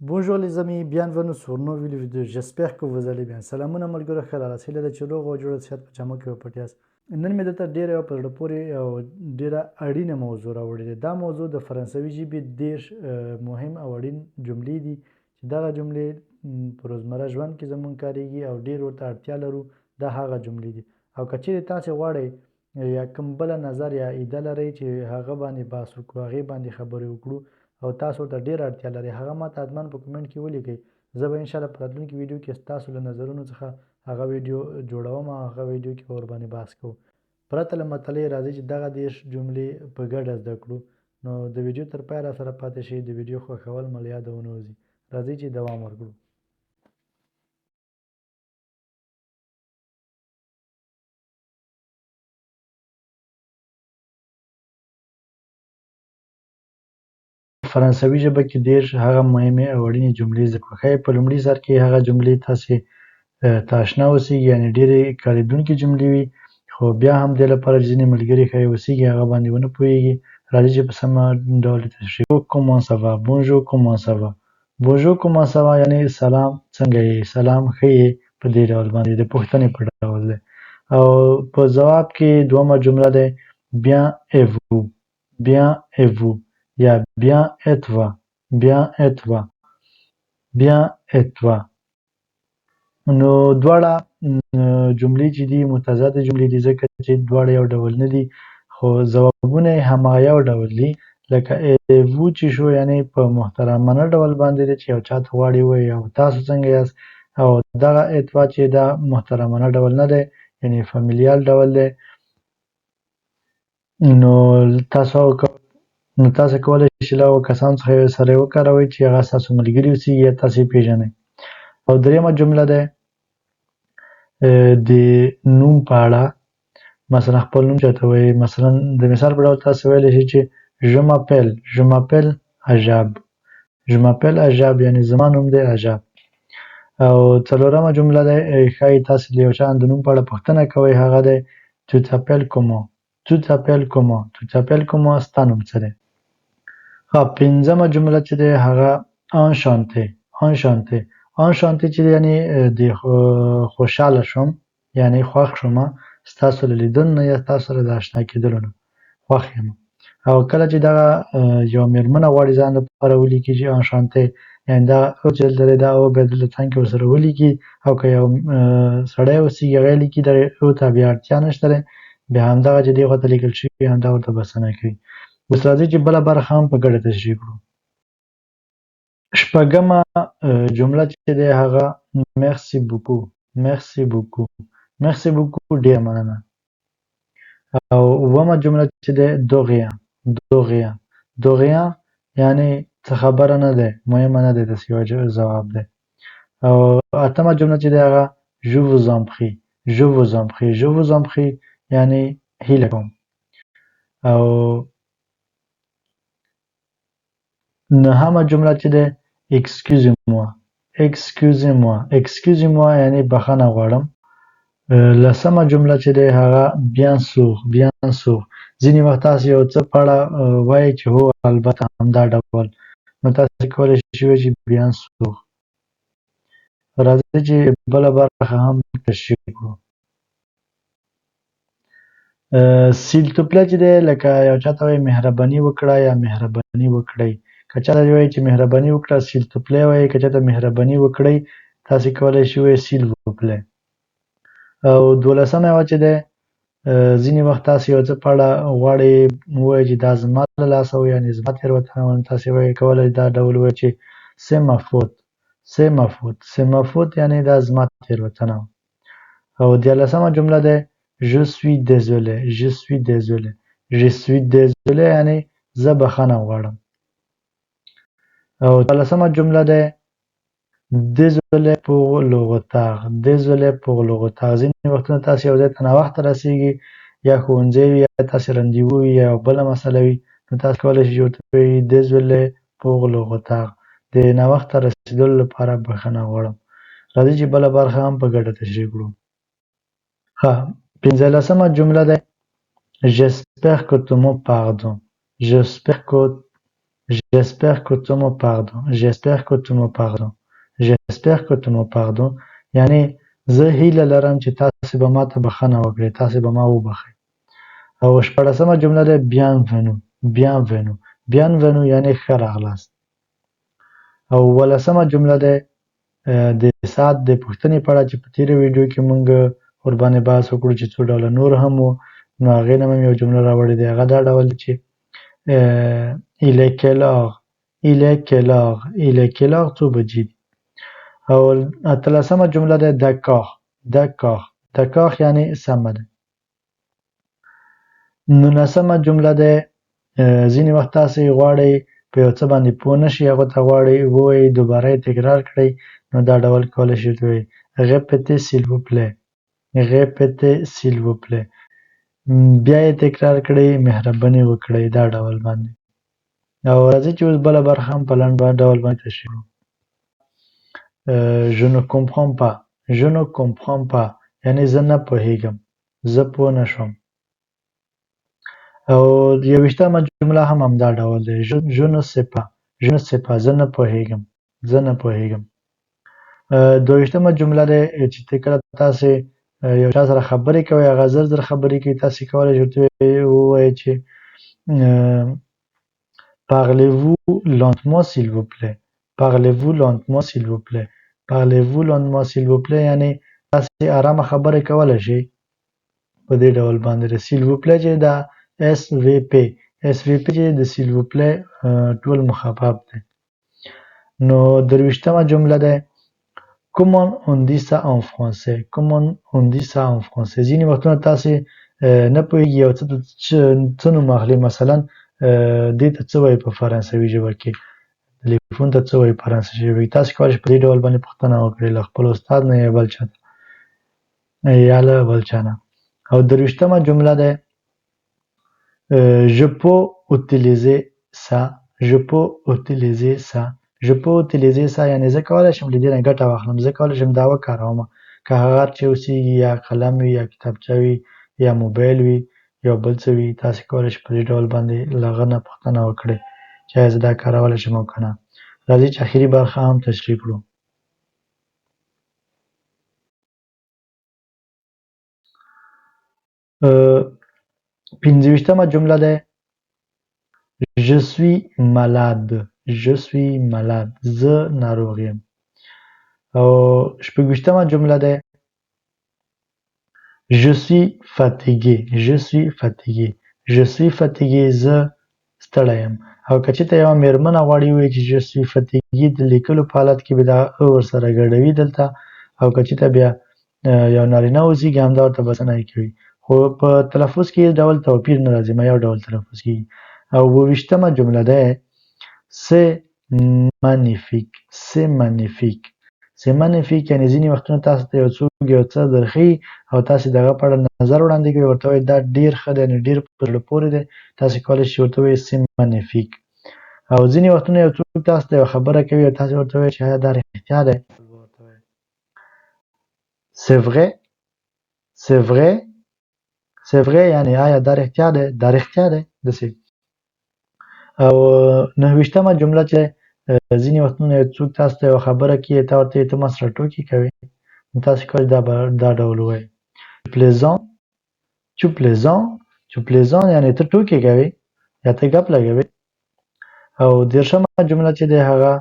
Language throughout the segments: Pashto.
Bonjour les amis, bienvenue sur nouvelle vidéo. J'espère que vous allez bien. سلامونه ملګرو، ښه راغلاست. هیله ده چې روغ او جوړ صحت په جامو کې به پټ یاست. نن مې درته ډېره یوه په زړه پورې او ډېره اړینه موضوع راوړې ده. دا موضوع د فرانسوي ژبې 30 مهم او اړین جملې دي چې دغه جملې په روزمره ژوند کې زموږ کارېږي او ډېر ورته اړتیا لرو. دا هغه جملې دي، او که چیرې تاسې غواړئ یا کوم بله نظر یا ایده لرئ چې هغه باندې بحث وکړو، هغې باندې خبرې وکړو او تاسو ورته ډېره اړتیا لرئ، هغه ماته حتما په کومنټ کې ولیکئ. زه به انشاءالله په راتلونکي ویډیو کې ستاسو له نظرونو څخه هغه ویډیو جوړوم او هغه ویډیو کې به ورباندې بحث کوو. پرته له مطلع راځئ چې دغه 30 جملې په ګډه زده کړو. نو د ویډیو تر پایه را سره پاتې شئ، د ویډیو خوښول مو له یاده ونه وځي. راځئ چې دوام ورکړو. فرانسوي ژبه کې 30 هغه مهمې او اړینې جملې زده کړو. ښایي په لومړي سر کې هغه جملې تاسې ته آشنا اوسېږي، یعنې ډېرې کارېدونکې جملې وي، خو بیا هم دې لپاره چې ځینې ملګري ښایي اوسېږي هغه باندې ونه پوهېږي، راځي چې په سمه ډول یې تشریح کړو. Comment ça va؟ Bonjour, comment ça va؟ Bonjour, comment ça va یعنې سلام څنګه یې، سلام ښه یې، په دې ډول باندې د پوښتنې په ډول دی. او په ځواب کې دویمه جمله ده bien et vous، bien et vous یا bien et toi، bien et toi، bien et toi. نو دواړه جملې چې دي متضادې جملې دي، ځکه چې دواړه یو ډول نه دي، خو ځوابونه یې هماغه یو ډول دي. لکه et vous چې شو، یعنې په محترمانه ډول باندې دی چې یو چا ته غواړي ووایي او تاسو څنګه یاست، او دغه et toi چې دا محترمانه ډول نه دی، یعنې familial ډول دی. نو تاسو کولی شئ له هغو کسانو څخه یو سره وکاروئ چې هغه ستاسو ملګري اوسېږي یا تاسو یې پېژنئ. او درېیمه جمله ده د نوم په اړه، مثلا خپل نوم چاته وایي. مثلا د مثال په ډول تاسو ویلی شئ چې je m'appelle، je m'appelle اجاب، je m'appelle اجاب، یعنې زما نوم دی اجاب. او څلورمه جمله ده ښایي تاسو له یو چا د نوم په اړه پوښتنه کوئ، هغه دی tu t'appelles comment، tu t'appelles comment، tu t'appelles comment، ستا نوم څه دی. ښه، پنځمه جمله چې دی هغه enchanté، enchanté، enchanté چې دی یعنې د خوشحاله شوم، یعنې خوښ شوم ستاسو له لیدلو نه یا ستاسو سره د آشنا کېدلو نه خوښ یم. او کله چې دغه یو مېرمنه غواړي ځان لپاره ولیکي چې enchantée، یعنې دا e چې دلته دی دا e باید دلته څنګ کې ورسره ولیکي، او که یو سړی اوسېږي هغه یې لیکي، دغې e ته بیا اړتیا نشته دی، بیا همدغه چې دې خوا ته لیکل شوي همدا ورته بسنه کوي. اوس راځئ چې بله برخه هم په ګډه تشریح کړو. شپږمه جمله چې دی هغه merci beaucoup، merci beaucoup، merci beaucoup ډېره مننه. او اوومه جمله چې دی de rien، de rien، de rien یعنې څه خبره نه ده، مهمه نه ده، داسې یو ځواب دی. او اتمه جمله چې دی هغه je vous en prie، je vous en prie، je vous en prie یعنې هیله کوم. او نهمه جمله چې ده excusez-moi، excusez-moi، excusez-moi یعنې بخښنه غواړم. لسمه جمله چې ده هغه bien sûr، bien sûr. ځینې وخت تاسو یو څه په اړه وایئ چې هو البته همدا ډول، نو تاسو کولی شئ ووایئ چې bien sûr. راځئ چې بله برخه هم تشریح کړو. s'il te plaît چې دی لکه یو چا ته وایي مهرباني وکړه یا مهرباني وکړئ. که چا ته وایي چې مهرباني وکړه s'il te plaît وایي، که چا ته مهرباني وکړئ تاسې کولی شئ ووایئ s'il vous plaît. او دولسمه یوه چې دی ځینې وخت تاسې یو څه په اړه غواړئ ووایئ چې دا زما له لاسه و، یعنې زما تېروتنه وه، نو تاسې وایئ کولی دا ډول ووایئ چې c'est ma faute، c'est ma faute، c'est ma faute یعنې دا زما تېروتنه وه. او دیارلسمه جمله ده je suis désolé، je suis désolé، je suis désolé یعنې زه بخښنه غواړم. او څوارلسمه جمله ده désolé pour le retard، désolé pour le retard. ځینې وختونه تاسې یو ځای ته ناوخته رسېږئ، یا ښوونځی وي یا تاسې rendez-vous وي یا بله مسله وي، نو تاسو کولی شئ چې ورته ووایئ désolé pour le retard، د ناوخته رسېدلو لپاره بخښنه غواړم. راځئ چې بله برخه هم په ګډه تشریح کړو. ښه، پنځلسمه جمله ده j'espère que tu me pardonnes، j'espère que J'espère que tu me pardonnes. J'espère que tu me pardonnes. J'espère que tu me pardonnes. یعنی زه هیله لرم چې تاسې به ما ته بخښنه وکړئ، تاسې به ما وبخښئ. او شپاړسمه جمله ده bienvenue. Bienvenue. Bienvenue یعنی ښه راغلاست. او اوولسمه جمله ده د ساعت د پوښتنې په اړه چې په تېره ویډیو کې مونږ ورباندې بحث وکړو چې څو ډوله نور هم وو، نو هغې نه مې یو جمله راوړې ده. هغه دا ډول ده چې il est quelle heure؟ Il est quelle heure؟ Il est quelle heure؟ څو بجې دي؟ او اتلسمه جمله ده d'accord. D'accord. D'accord یعنی سمه ده. نولسمه جمله ده ځینې وخت تاسې غواړئ په یو څه باندې پوه نه شئ، هغه ته غواړئ ووایئ، دوباره یې تکرار کړئ، نو دا ډول کولی شئ ورته ووایئ répétez s'il vous plaît. Répétez s'il vous plaît. بیا یې تکرار کړئ، مهرباني وکړئ، دا ډول باندې. او راځئ چې اوس بله برخه هم په لنډ ډول باندې تشریح کړو. Je ne comprends pas. Je ne comprends pas یعنی زه نه پوهیږم، زه پوه نه شوم. او یوویشتمه جمله هم همدا ډول دی. Je ne sais pas. Je ne sais pas. زه نه پوهیږم، زه نه پوهیږم. دویشتمه جمله ده چې کله تاسې یو چا سره خبرې کوئ، هغه زر زر خبرې کوي، تاسې کولی شئ ورته ووایئ چې parlez-vous lentement s'il vous plaît. Parlez-vous lentement s'il vous plaît. Parlez-vous lentement s'il vous plaît یعنی تاسې ارامه خبرې کولی شئ په دې ډول باندې. S'il vous plaît چې دا SVP، SVP چې د s'il vous plaît ټول مخفف دی. نو درویشتمه جمله ده comment on dit ça en français؟ Comment on dit ça en français؟ ځینې وختونه تاسې نه پوهېږئ یو څه ته څه نوم اخلي، مثلا دې ته څه وایي په فرانسوي ژبه کې، تلیفون ته څه وایي په فرانسوي ژبه کې. تاسې کولی شئ په دې ډول باندې پوښتنه وکړئ له خپل استاد نه یا بل چا ته یا له بل چا نه. او درویشتمه جمله ده je peux utiliser ça. Je peux utiliser ça. Je peux utiliser ça یعنی زه کولی شم له دې نه ګټه واخلم، زه کولی شم دا وکاروم، که هغه هر چی اوسېږي، یا قلم وي یا کتابچه وي یا موبایل وي یا بل څه وي، تاسې کولی شئ په دې ډول باندې له هغه نه پوښتنه وکړئ چې ایا زه دا کارولی شم او که نه. راځئ چې اخري برخه هم تشریح کړو. پنځه ویشتمه جمله ده je suis malade. Je suis malade. زه ناروغ یم. او شپږویشتمه جمله ده je suis fatigué. Je suis fatigué. Je suis fatigué. زه ستړی یم. او که چېرته یوه مېرمنه غواړي ووایي چې je suis fatigué د لیکلو په حالت کې به دا e ورسره ګډوي دلته، او که چېرته بیا یو نارینه اوسېږي همدا ورته بسنه یې کوي، خو په تلفظ کې هېڅ ډول توپیر نه راځي، ما یو ډول تلفظ کېږي. او اووه ویشتمه جمله ده c'est magnifique. C'est magnifique. C'est magnifique یعنی ځینې وختونه تاسو ته یو څوک یو څه درښيي او تاسې د هغه په اړه نظر وړاندې کوئ، ورته وایي دا ډېر ښه دی، یعنی ډېر په زړه پورې دی، تاسې کولی شئ ورته ووایئ c'est magnifique. او ځینې وختونه یو څوک تاسو ته یوه خبره کوي او تاسې ورته وایئ چې ایا دا رښتیا دی؟ C'est vrai. C'est vrai. C'est vrai یعنی آیا دا رښتیا دی؟ دا رښتیا دی داسې. او نهه ویشتمه جمله چې ځینې وختونه یو څوک تاسو ته یوه خبره کوي، ته ورته ته ما سره ټوکې کوې، نو تاسو کولی دا ډول ووایئ plaisantes. Tu plaisantes. Tu plaisantes یعنی ته ټوکې کوې یا ته ګپ لګوې. او دېرشمه جمله چې دی هغه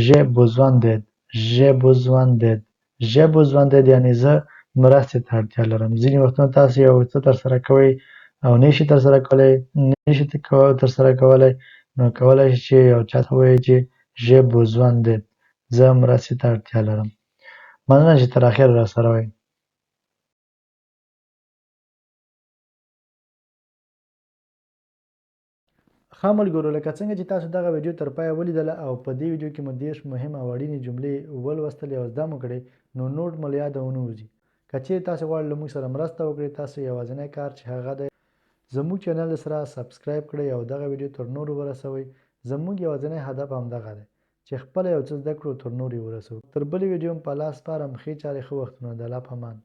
j'ai besoin d'aide. J'ai besoin d'aide. J'ai besoin d'aide یعنی زه مرستې ته اړتیا لرم. ځینې وختونه تاسو یو څه ترسره کوئ او نه شئ ترسره کولی، نه شئ ترسره کولی، نو کولی شئ چې یو چا ته ووایئ چې j'ai besoin d'aide، زه مرستې ته اړتیا لرم. مننه چې تر اخره راسره وئ. ښه ملګرو، لکه څنګه چې تاسو دغه ویډیو تر پایه ولیدله او په دې ویډیو کې مو 30 مهم او اړینې جملې ولوستلې او زده مو کړې، نو نوټ مو له یاده ونه وځي. که چیرې تاسو غواړئ له موږ سره مرسته وکړئ، تاسو یوازینی کار چې هغه دی زموږ چینل سره subscribe کړئ او دغه ویډیو تر نورو ورسوئ. زموږ یوازینی هدف همدغه دی چې خپله یو څه زده کړو، تر نورو یې ورسوو. تر بلې ویډیو مو په الله سپارم. ښې چارې، ښه وختونه، د الله په امان.